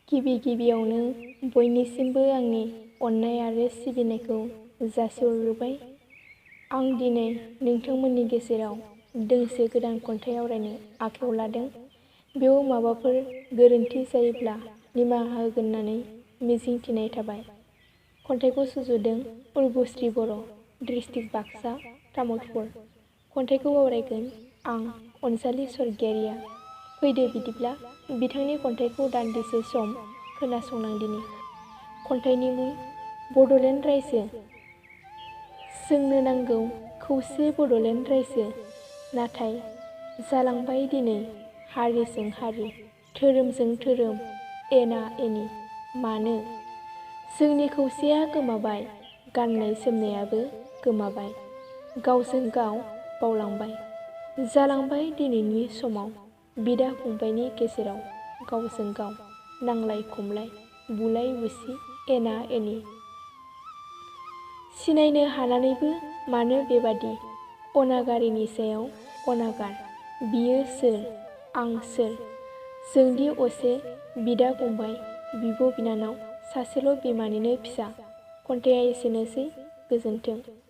गिबियावनो बयनिसिमबो आंनि अननाय आरो सिबिनायखौ जासिहरग्रोबाय। आं दिनै नोंथांमोननि गेजेराव दोंसे गोदान खन्थाइ आवरायनो आखायाव लादों। बेयाव माबाफोर गोरोन्थि जायोब्ला निमाहा होगोन होननानै मिजिंथिनाय थाबाय। खन्थाइखौ सुजुदों उर्बुस्रि बर', डिस्ट्रिक्ट बाक्सा, तामुलपुर। खन्थाइखौ आवरायगोन आं, अनजालि स्वर्गियारिया। फैदो बिदिब्ला बिथांनि खन्थाइखौ दान्दिसे सम खोनासंलांदिनि। खन्थाइनि मुं बड'लेण्ड रायजो। जोंनो नांगौ खौसे बड'लेण्ड रायजो, नाथाय जालांबाय दिनै हारिजों हारि, धोरोमजों धोरोम एना एनि। मानो? जोंनि खौसेया गोमाबाय, गाननाय जोमनायाबो गोमाबाय, गावजों गाव बावलांबाय। जालांबाय दिनैनि समाव बिदा फंबायनि गेजेराव गावजों गाव नांलाय खमलाय, बुलाय बुसि, एना एनि। सिनायनो हानानैबो मानो बेबादि अनागारिनि सायाव अनागार? बियो सोर? आं सोर? जोंदि असे बिदा फंबाय, बिब' बिनानाव, सासेल' बिमानिनो फिसा। खन्थाइया एसेनोसै। गोजोन्थों।